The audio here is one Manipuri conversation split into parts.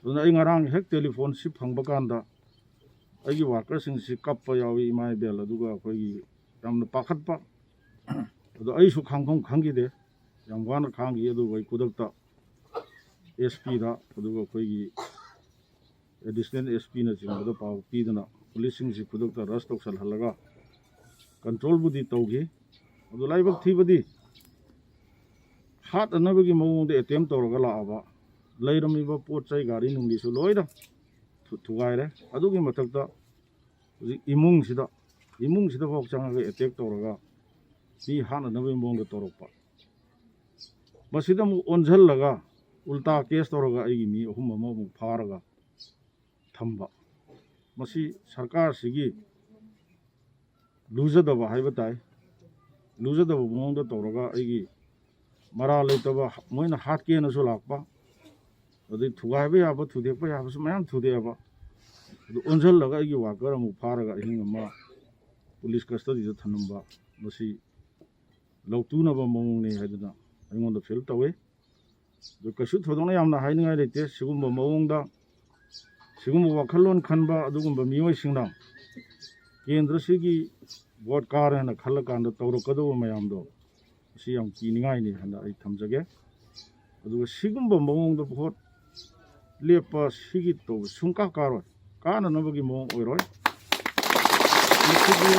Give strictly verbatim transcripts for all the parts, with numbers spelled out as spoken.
ꯑꯗꯨꯅ ꯑꯩ ꯉꯔꯥꯡ ꯍꯦꯛ ꯇꯦꯂꯤꯐꯣꯟꯁꯤ ꯐꯪꯕ ꯀꯥꯟꯗ ꯑꯩꯒꯤ ꯋꯥꯔꯀꯔꯁꯤꯡꯁꯤ ꯀꯞꯄ ꯌꯥꯎꯏ, ꯏꯃꯥ ꯏꯕꯦꯜ, ꯑꯗꯨꯒ ꯑꯩꯈꯣꯏꯒꯤ ꯌꯥꯝꯅ ꯄꯥꯈꯠꯄ꯫ ꯑꯗꯣ ꯑꯩꯁꯨ ꯈꯥꯡꯐꯝ ꯈꯪꯈꯤꯗꯦ, ꯌꯥꯝ ꯋꯥꯅ ꯈꯥꯡꯈꯤ꯫ ꯑꯗꯨꯕꯨ ꯑꯩ ꯈꯨꯗꯛꯇ ꯑꯦꯁ ꯄꯤꯗ, ꯑꯗꯨꯒ ꯑꯩꯈꯣꯏꯒꯤ ꯑꯦꯗꯤꯁꯅꯦꯜ ꯑꯦꯁ ꯄꯤꯅꯆꯤꯡꯕꯗ ꯄꯥꯎ ꯄꯤꯗꯨꯅ ꯄꯨꯂꯤꯁꯁꯤꯡꯁꯤ ꯈꯨꯗꯛꯇ ꯔꯁ ꯇꯧꯁꯜꯍꯜꯂꯒ ꯀꯟꯇ꯭ꯔꯣꯜꯕꯨꯗꯤ ꯇꯧꯈꯤ꯫ ꯑꯗꯨ ꯂꯥꯏꯕꯛ ꯊꯤꯕꯗꯤ ꯍꯥꯠꯅꯅꯕꯒꯤ ꯃꯑꯣꯡꯗ ꯑꯦꯇꯦꯝ ꯇꯧꯔꯒ ꯂꯥꯛꯑꯕ ꯂꯩꯔꯝꯃꯤꯕ ꯄꯣꯠ ꯆꯩ ꯒꯥꯔꯤ ꯅꯨꯡꯂꯤꯁꯨ ꯂꯣꯏꯅ ꯊꯨ-, ꯊꯨꯒꯥꯏꯔꯦ꯫ ꯑꯗꯨꯒꯤ ꯃꯊꯛꯇ ꯍꯧꯖꯤꯛ ꯏꯃꯨꯡꯁꯤꯗ, ꯏꯃꯨꯡꯁꯤꯗꯐꯥꯎ ꯆꯪꯉꯒ ꯑꯦꯇꯦꯛ ꯇꯧꯔꯒ ꯃꯤ ꯍꯥꯠꯅꯅꯕꯒꯤ ꯃꯑꯣꯡꯗ ꯇꯧꯔꯛꯄ꯫ ꯃꯁꯤꯗ ꯑꯃꯨꯛ ꯑꯣꯟꯁꯤꯜꯂꯒ ꯎꯜꯇꯥ ꯀꯦꯁ ꯇꯧꯔꯒ ꯑꯩꯒꯤ ꯃꯤ ꯑꯍꯨꯝ ꯑꯃ ꯑꯃꯨꯛ ꯐꯥꯔꯒ ꯊꯝꯕ꯫ ꯃꯁꯤ ꯁꯔꯀꯥꯔꯁꯤꯒꯤ ꯂꯨꯖꯗꯕ ꯍꯥꯏꯕ ꯇꯥꯏ꯫ ꯂꯨꯖꯗꯕ ꯃꯑꯣꯡꯗ ꯇꯧꯔꯒ ꯑꯩꯒꯤ ꯃꯔꯥꯜ ꯂꯩꯇꯕ ꯃꯣꯏꯅ ꯍꯥꯠꯀꯦꯅꯁꯨ ꯂꯥꯛꯄ, ꯑꯗꯩ ꯊꯨꯒꯥꯏꯕ ꯌꯥꯕ, ꯊꯨꯗꯦꯛꯄ ꯌꯥꯕꯁꯨ ꯃꯌꯥꯝ ꯊꯨꯗꯦꯛꯑꯕ꯫ ꯑꯗꯨ ꯑꯣꯟꯁꯤꯜꯂꯒ ꯑꯩꯒꯤ ꯋꯥꯔꯀꯔ ꯑꯃꯨꯛ ꯐꯥꯔꯒ ꯑꯍꯤꯡ ꯑꯃ ꯄꯨꯂꯤꯁ ꯀꯁꯇꯗꯤꯗ ꯊꯝꯂꯝꯕ, ꯃꯁꯤ ꯂꯧꯇꯨꯅꯕ ꯃꯑꯣꯡꯅꯤ ꯍꯥꯏꯗꯨꯅ ꯑꯩꯉꯣꯟꯗ ꯐꯤꯜ ꯇꯧꯏ꯫ ꯑꯗꯨ ꯀꯩꯁꯨ ꯊꯣꯏꯗꯣꯛꯅ ꯌꯥꯝꯅ ꯍꯥꯏꯅꯤꯡꯉꯥꯏ ꯂꯩꯇꯦ꯫ ꯁꯤꯒꯨꯝꯕ ꯃꯑꯣꯡꯗ, ꯁꯤꯒꯨꯝꯕ ꯋꯥꯈꯜꯂꯣꯟ ꯈꯟꯕ ꯑꯗꯨꯒꯨꯝꯕ ꯃꯤꯑꯣꯏꯁꯤꯡꯅ ꯀꯦꯟꯗ꯭ꯔꯁꯤꯒꯤ ꯚꯣꯠ ꯀꯥꯔꯦꯅ ꯈꯜꯂꯀꯥꯟꯗ ꯇꯧꯔꯛꯀꯗꯧꯕ ꯃꯌꯥꯝꯗꯣ, ꯃꯁꯤ ꯌꯥꯝ ꯀꯤꯅꯤꯡꯉꯥꯏꯅꯤ ꯍꯥꯏꯅ ꯑꯩ ꯊꯝꯖꯒꯦ꯫ ꯑꯗꯨꯒ ꯁꯤꯒꯨꯝꯕ ꯃꯑꯣꯡꯗ ꯚꯣꯠ ꯂꯦꯞꯄ ꯁꯤꯒꯤ ꯇꯧꯕ ꯁꯨꯡꯀꯥ ꯀꯥꯔꯣꯏ, ꯀꯥꯅꯅꯕꯒꯤ ꯃꯑꯣꯡ ꯑꯣꯏꯔꯣꯏ꯫ ꯃꯁꯤꯗꯤ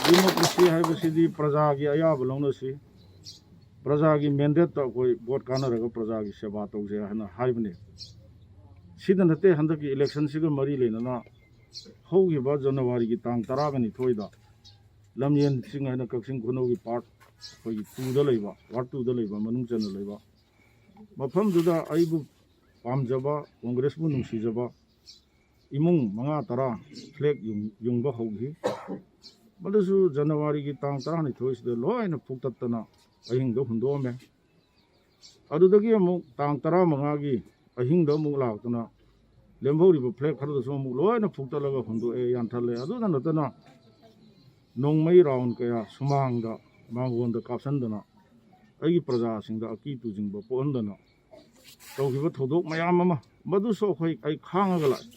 ꯗꯤꯃꯣꯀ꯭ꯔꯦꯁꯤ ꯍꯥꯏꯕꯁꯤꯗꯤ ꯄ꯭ꯔꯖꯥꯒꯤ ꯑꯌꯥꯕ ꯂꯧꯅꯁꯤ, ꯄ꯭ꯔꯖꯥꯒꯤ ꯃꯦꯟꯗꯦꯠꯇ ꯑꯩꯈꯣꯏ ꯚꯣꯠ ꯀꯥꯟꯅꯔꯒ ꯄ꯭ꯔꯖꯥꯒꯤ ꯁꯦꯕꯥ ꯇꯧꯁꯦ ꯍꯥꯏꯅ ꯍꯥꯏꯕꯅꯤ꯫ ꯁꯤꯗ ꯅꯠꯇꯦ, ꯍꯟꯗꯛꯀꯤ ꯏꯂꯦꯛꯁꯟꯁꯤꯒ ꯃꯔꯤ ꯂꯩꯅꯅ ꯍꯧꯈꯤꯕ ꯖꯅꯋꯥꯔꯤꯒꯤ ꯇꯥꯡ ꯇꯔꯥꯒ ꯅꯤꯊꯣꯏꯗ ꯂꯝꯖꯦꯟ ꯆꯤꯡ ꯍꯥꯏꯅ ꯀꯛꯆꯤꯡ ꯈꯨꯅꯧꯒꯤ ꯄꯥꯔꯠ ꯑꯩꯈꯣꯏꯒꯤ ꯇꯨꯗ ꯂꯩꯕ, ꯋꯥꯔꯗ ꯇꯨꯗ ꯂꯩꯕ ꯃꯅꯨꯡ ꯆꯟꯅ ꯂꯩꯕ ꯃꯐꯝꯗꯨꯗ ꯑꯩꯕꯨ ꯄꯥꯝꯖꯕ ꯀꯣꯡꯒ꯭ꯔꯦꯁꯄꯨ ꯅꯨꯡꯁꯤꯖꯕ ꯏꯃꯨꯡ ꯃꯉꯥ ꯇꯔꯥ ꯐ꯭ꯂꯦꯛ ꯌꯨꯡ-, ꯌꯨꯡꯕ ꯍꯧꯈꯤ꯫ ꯃꯗꯨꯁꯨ ꯖꯅꯋꯥꯔꯤꯒꯤ ꯇꯥꯡ ꯇꯔꯥꯅꯤꯊꯣꯏꯁꯤꯗ ꯂꯣꯏꯅ ꯐꯨꯛꯇꯠꯇꯅ ꯑꯍꯤꯡꯗ ꯍꯨꯟꯗꯣꯛꯑꯝꯃꯦ꯫ ꯑꯗꯨꯗꯒꯤ ꯑꯃꯨꯛ ꯇꯥꯡ ꯇꯔꯥꯃꯉꯥꯒꯤ ꯑꯍꯤꯡꯗ ꯑꯃꯨꯛ ꯂꯥꯛꯇꯅ ꯂꯦꯝꯍꯧꯔꯤꯕ ꯐ꯭ꯂꯦꯛ ꯈꯔꯗꯨꯁꯨ ꯑꯃꯨꯛ ꯂꯣꯏꯅ ꯐꯨꯛꯇꯠꯂꯒ ꯍꯨꯟꯗꯣꯛꯑꯦ, ꯌꯥꯟꯊꯠꯂꯦ꯫ ꯑꯗꯨꯗ ꯅꯠꯇꯅ ꯅꯣꯡꯃꯩ ꯔꯥꯎꯟ ꯀꯌꯥ ꯁꯨꯃꯥꯡꯗ, ꯃꯥꯡꯒꯣꯟꯗ ꯀꯥꯞꯁꯤꯟꯗꯅ ꯑꯩꯒꯤ ꯄ꯭ꯔꯖꯥꯁꯤꯡꯗ ꯑꯀꯤ ꯇꯨꯖꯤꯡꯕ ꯄꯣꯛꯍꯟꯗꯅ ꯇꯧꯈꯤꯕ ꯊꯧꯗꯣꯛ ꯃꯌꯥꯝ ꯑꯃ, ꯃꯗꯨꯁꯨ ꯑꯩꯈꯣꯏ, ꯑꯩ ꯈꯥꯡꯉꯒ ꯂꯥꯛꯏ꯫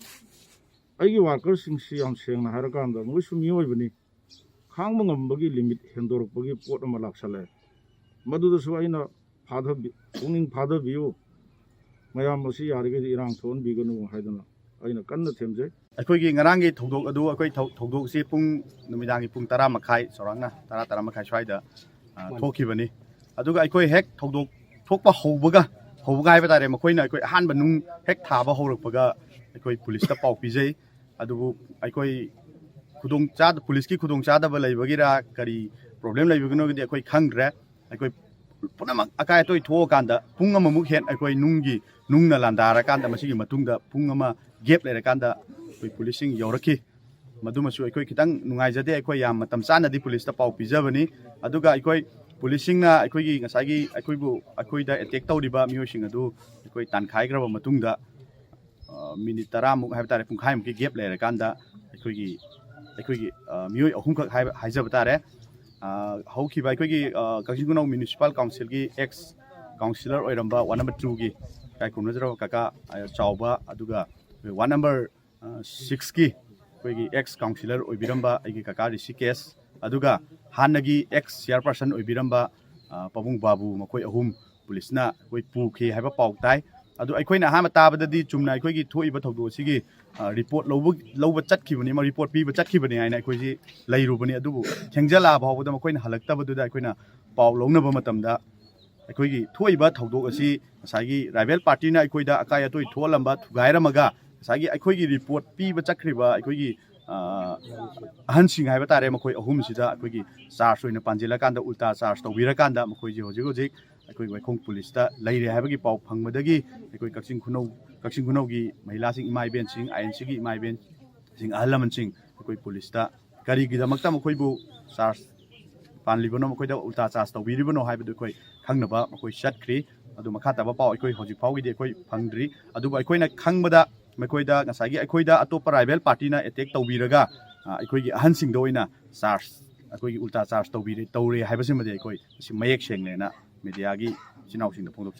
ꯑꯩꯒꯤ ꯋꯥꯔꯀꯔꯁꯤꯡꯁꯤ, ꯌꯥꯝ ꯁꯦꯡꯅ ꯍꯥꯏꯔꯀꯥꯟꯗ, ꯃꯣꯏꯁꯨ ꯃꯤꯑꯣꯏꯕꯅꯤ꯫ ꯈꯥꯡꯕ ꯉꯝꯕꯒꯤ ꯂꯤꯃꯤꯠ ꯍꯦꯟꯗꯣꯔꯛꯄꯒꯤ ꯄꯣꯠ ꯑꯃ ꯂꯥꯛꯁꯜꯂꯛꯑꯦ꯫ ꯃꯗꯨꯗꯁꯨ ꯑꯩꯅ ꯐꯥꯊꯕꯤ-, ꯄꯨꯛꯅꯤꯡ ꯐꯥꯊꯕꯤꯌꯨ, ꯃꯌꯥꯝ ꯑꯁꯤ ꯌꯥꯔꯤꯈꯩꯗꯤ ꯏꯔꯥꯡ ꯊꯣꯛꯍꯟꯕꯤꯒꯅꯨ ꯍꯥꯏꯗꯅ ꯑꯩꯅ ꯀꯟꯅ ꯊꯦꯝꯖꯩ꯫ ꯑꯩꯈꯣꯏꯒꯤ ꯉꯔꯥꯡꯒꯤ ꯊꯧꯗꯣꯛ ꯑꯗꯨ, ꯑꯩꯈꯣꯏ ꯊꯧ-, ꯊꯧꯗꯣꯛꯁꯤ ꯄꯨꯡ, ꯅꯨꯃꯤꯗꯥꯡꯒꯤ ꯄꯨꯡ ꯇꯔꯥ ꯃꯈꯥꯏ, ꯆꯥꯎꯔꯥꯛꯅ ꯇꯔꯥ, ꯇꯔꯥ ꯃꯈꯥꯏ ꯁ꯭ꯋꯥꯏꯗ, ꯑ, ꯊꯣꯛꯈꯤꯕꯅꯤ꯫ ꯑꯗꯨꯒ ꯑꯩꯈꯣꯏ ꯍꯦꯛ ꯊꯧꯗꯣꯛ ꯊꯣꯛꯄ ꯍꯧꯕꯒ, ꯍꯧꯕꯒ ꯍꯥꯏꯕ ꯇꯥꯔꯦ, ꯃꯈꯣꯏꯅ ꯑꯩꯈꯣꯏ ꯑꯍꯥꯟꯕ ꯅꯨꯡ ꯍꯦꯛ ꯊꯥꯕ ꯍꯧꯔꯛꯄꯒ ꯑꯩꯈꯣꯏ ꯄꯨꯂꯤꯁꯇ ꯄꯥꯎ ꯄꯤꯖꯩ꯫ ꯑꯗꯨꯕꯨ ꯑꯩꯈꯣꯏ ꯈꯨꯗꯣꯡ ꯆꯥꯗ-, ꯄꯨꯂꯤꯁꯀꯤ ꯈꯨꯗꯣꯡꯆꯥꯗꯕ ꯂꯩꯕꯒꯤꯔꯥ, ꯀꯔꯤ ꯄ꯭ꯔꯣꯕ꯭ꯂꯦꯝ ꯂꯩꯕꯒꯤꯅꯣꯒꯤꯗꯤ ꯑꯩꯈꯣꯏ ꯈꯪꯗ꯭ꯔꯦ꯫ ꯑꯩꯈꯣꯏ ꯄꯨꯝꯅꯃꯛ ꯑꯀꯥꯏ ꯑꯇꯣꯏ ꯊꯣꯛꯑꯀꯥꯟꯗ ꯄꯨꯡ ꯑꯃꯃꯨꯛ ꯍꯦꯟ ꯑꯩꯈꯣꯏ ꯅꯨꯡꯒꯤ, ꯅꯨꯡꯅ ꯂꯥꯟꯗꯥꯔꯀꯥꯟꯗ, ꯃꯁꯤꯒꯤ ꯃꯇꯨꯡꯗ ꯄꯨꯡ ꯑꯃ ꯒꯦꯞ ꯂꯩꯔꯀꯥꯟꯗ ꯑꯩꯈꯣꯏ ꯄꯨꯂꯤꯁꯁꯤꯡ ꯌꯧꯔꯛꯈꯤ꯫ ꯃꯗꯨꯃꯁꯨ ꯑꯩꯈꯣꯏ ꯈꯤꯇꯪ ꯅꯨꯡꯉꯥꯏꯖꯗꯦ꯫ ꯑꯩꯈꯣꯏ ꯌꯥꯝ ꯃꯇꯝ ꯆꯥꯅꯗꯤ ꯄꯨꯂꯤꯁꯇ ꯄꯥꯎ ꯄꯤꯖꯕꯅꯤ꯫ ꯑꯗꯨꯒ ꯑꯩꯈꯣꯏ ꯄꯨꯂꯤꯁꯁꯤꯡꯅ ꯑꯩꯈꯣꯏꯒꯤ ꯉꯁꯥꯏꯒꯤ ꯑꯩꯈꯣꯏꯕꯨ, ꯑꯩꯈꯣꯏꯗ ꯑꯦꯇꯦꯛ ꯇꯧꯔꯤꯕ ꯃꯤꯑꯣꯏꯁꯤꯡ ꯑꯗꯨ ꯑꯩꯈꯣꯏ ꯇꯥꯟꯈꯥꯏꯈ꯭ꯔꯕ ꯃꯇꯨꯡꯗ, ꯑ, ꯃꯤꯅꯤꯠ ꯇꯔꯥꯃꯨꯛ ꯍꯥꯏꯕ ꯇꯥꯔꯦ, ꯄꯨꯡꯈꯥꯏꯃꯨꯛꯀꯤ ꯒꯦꯞ ꯂꯩꯔꯀꯥꯟꯗ ꯑꯩꯈꯣꯏꯒꯤ, ꯑꯩꯈꯣꯏꯒꯤ, ꯑ, ꯃꯤꯑꯣꯏ ꯑꯍꯨꯝꯈꯛ ꯍꯥꯏꯕ, ꯍꯥꯏꯖꯕ ꯇꯥꯔꯦ, ꯑ, ꯍꯧꯈꯤꯕ ꯑꯩꯈꯣꯏꯒꯤ, ꯑ, ꯀꯛꯆꯤꯡ ꯈꯨꯅꯧ ꯃ꯭ꯌꯨꯅꯤꯁꯤꯄꯥꯜ ꯀꯥꯎꯟꯁꯤꯜꯒꯤ ꯑꯦꯛꯁ ꯀꯥꯎꯟꯁꯤꯂꯔ ꯑꯣꯏꯔꯝꯕ ꯋꯥꯔꯗ ꯅꯝꯕꯔ ꯇꯨꯒꯤ ꯏꯀꯥꯏ ꯈꯨꯝꯅꯖꯔꯕ ꯀꯀꯥ, ꯑ, ꯆꯥꯎꯕ, ꯑꯗꯨꯒ ꯋꯥꯔꯗ ꯅꯝꯕꯔ, ꯑ, ꯁꯤꯛꯁꯀꯤ ꯑꯩꯈꯣꯏꯒꯤ ꯑꯦꯛꯁ ꯀꯥꯎꯟꯁꯤꯂꯔ ꯑꯣꯏꯕꯤꯔꯝꯕ ꯑꯩꯒꯤ ꯀꯀꯥ ꯔꯤꯁꯤꯀꯦꯁ, ꯑꯗꯨꯒ ꯍꯥꯟꯅꯒꯤ ꯑꯦꯛꯁ ꯆꯤꯌꯥꯔꯄꯔꯁꯟ ꯑꯣꯏꯕꯤꯔꯝꯕ, ꯑ, ꯄꯥꯕꯨꯡ ꯕꯥꯕꯨ, ꯃꯈꯣꯏ ꯑꯍꯨꯝ ꯄꯨꯂꯤꯁꯅ ꯑꯩꯈꯣꯏ ꯄꯨꯈꯤ ꯍꯥꯏꯕ ꯄꯥꯎ ꯇꯥꯏ꯫ ꯑꯗꯨ ꯑꯩꯈꯣꯏꯅ ꯑꯍꯥꯟꯕ ꯇꯥꯕꯗꯗꯤ ꯆꯨꯝꯅ ꯑꯩꯈꯣꯏꯒꯤ ꯊꯣꯛꯏꯕ ꯊꯧꯗꯣꯛ ꯑꯁꯤꯒꯤ, ꯑ, ꯔꯤꯄꯣꯔꯠ ꯂꯧꯕ, ꯂꯧꯕ ꯆꯠꯈꯤꯕꯅꯤ, ꯃ-, ꯔꯤꯄꯣꯔꯠ ꯄꯤꯕ ꯆꯠꯈꯤꯕꯅꯤ ꯍꯥꯏꯅ ꯑꯩꯈꯣꯏꯁꯤ ꯂꯩꯔꯨꯕꯅꯤ꯫ ꯑꯗꯨꯕꯨ ꯊꯦꯡꯖꯜꯂꯛꯑꯕ ꯐꯥꯎꯕꯗ ꯃꯈꯣꯏꯅ ꯍꯜꯂꯛꯇꯕꯗꯨꯗ ꯑꯩꯈꯣꯏꯅ ꯄꯥꯎ ꯂꯧꯅꯕ ꯃꯇꯝꯗ ꯑꯩꯈꯣꯏꯒꯤ ꯊꯣꯛꯏꯕ ꯊꯧꯗꯣꯛ ꯑꯁꯤ ꯉꯁꯥꯏꯒꯤ ꯔꯥꯏꯕꯦꯜ ꯄꯥꯔꯇꯤꯅ ꯑꯩꯈꯣꯏꯗ ꯑꯀꯥꯏ ꯑꯇꯣꯏ ꯊꯣꯛꯍꯜꯂꯝꯕ ꯊꯨꯒꯥꯏꯔꯝꯃꯒ, ꯉꯁꯥꯏꯒꯤ ꯑꯩꯈꯣꯏꯒꯤ ꯔꯤꯄꯣꯔꯠ ꯄꯤꯕ ꯆꯠꯈ꯭ꯔꯤꯕ ꯑꯩꯈꯣꯏꯒꯤ, ꯑ, ꯑꯍꯟꯁꯤꯡ ꯍꯥꯏꯕ ꯇꯥꯔꯦ, ꯃꯈꯣꯏ ꯑꯍꯨꯝꯁꯤꯗ ꯑꯩꯈꯣꯏꯒꯤ ꯆꯥꯔꯖ ꯑꯣꯏꯅ ꯄꯥꯟꯁꯤꯜꯂꯀꯥꯟꯗ, ꯎꯜꯇꯥ ꯆꯥꯔꯖ ꯇꯧꯕꯤꯔꯀꯥꯟꯗ, ꯃꯈꯣꯏꯁꯦ ꯍꯧꯖꯤꯛ ꯍꯧꯖꯤꯛ ꯑꯩꯈꯣꯏ ꯋꯥꯏꯈꯣꯡ ꯄꯨꯂꯤꯁꯇ ꯂꯩꯔꯦ ꯍꯥꯏꯕꯒꯤ ꯄꯥꯎ ꯐꯪꯕꯗꯒꯤ ꯑꯩꯈꯣꯏ ꯀꯛꯆꯤꯡ ꯈꯨꯅꯧ, ꯀꯛꯆꯤꯡ ꯈꯨꯅꯧꯒꯤ ꯃꯍꯤꯂꯥꯁꯤꯡ, ꯏꯃꯥ ꯏꯕꯦꯟꯁꯤꯡ, ꯑꯥꯏ ꯑꯦꯟ ꯁꯤꯒꯤ ꯏꯃꯥ ꯏꯕꯦꯟꯁꯤꯡ, ꯑꯍꯜ ꯂꯃꯟꯁꯤꯡ ꯑꯩꯈꯣꯏ ꯄꯨꯂꯤꯁꯇ ꯀꯔꯤꯒꯤꯗꯃꯛꯇ ꯃꯈꯣꯏꯕꯨ ꯆꯥꯔꯖ ꯄꯥꯟꯂꯤꯕꯅꯣ, ꯃꯈꯣꯏꯗ ꯎꯜꯇꯥ ꯆꯥꯔꯖ ꯇꯧꯕꯤꯔꯤꯕꯅꯣ ꯍꯥꯏꯕꯗꯨ ꯑꯩꯈꯣꯏ ꯈꯪꯅꯕ ꯃꯈꯣꯏ ꯆꯠꯈ꯭ꯔꯤ꯫ ꯑꯗꯨ ꯃꯈꯥ ꯇꯥꯕ ꯄꯥꯎ ꯑꯩꯈꯣꯏ ꯍꯧꯖꯤꯛ ꯐꯥꯎꯒꯤꯗꯤ ꯑꯩꯈꯣꯏ ꯐꯪꯗ꯭ꯔꯤ꯫ ꯑꯗꯨꯕꯨ ꯑꯩꯈꯣꯏꯅ ꯈꯪꯕꯗ ꯃꯈꯣꯏꯗ ꯉꯁꯥꯏꯒꯤ ꯑꯩꯈꯣꯏꯗ ꯑꯇꯣꯞꯄ ꯔꯥꯏꯕꯦꯜ ꯄꯥꯔꯇꯤꯅ ꯑꯦꯇꯦꯛ ꯇꯧꯕꯤꯔꯒ, ꯑ, ꯑꯩꯈꯣꯏꯒꯤ ꯑꯍꯟꯁꯤꯡꯗ ꯑꯣꯏꯅ ꯆꯥꯔꯖ, ꯑꯩꯈꯣꯏꯒꯤ ꯎꯜꯇꯥ ꯆꯥꯔꯖ ꯇꯧꯕꯤꯔꯦ, ꯇꯧꯔꯦ ꯍꯥꯏꯕꯁꯤꯃꯗꯤ ꯑꯩꯈꯣꯏ ꯃꯁꯤ ꯃꯌꯦꯛ ꯁꯦꯡꯅꯦꯅ ꯃꯦꯗꯤꯌꯥꯒꯤ ꯏꯆꯤꯟ ꯏꯅꯥꯎꯁꯤꯡꯗ ꯐꯣꯡꯗꯣꯛꯆꯔꯤ꯫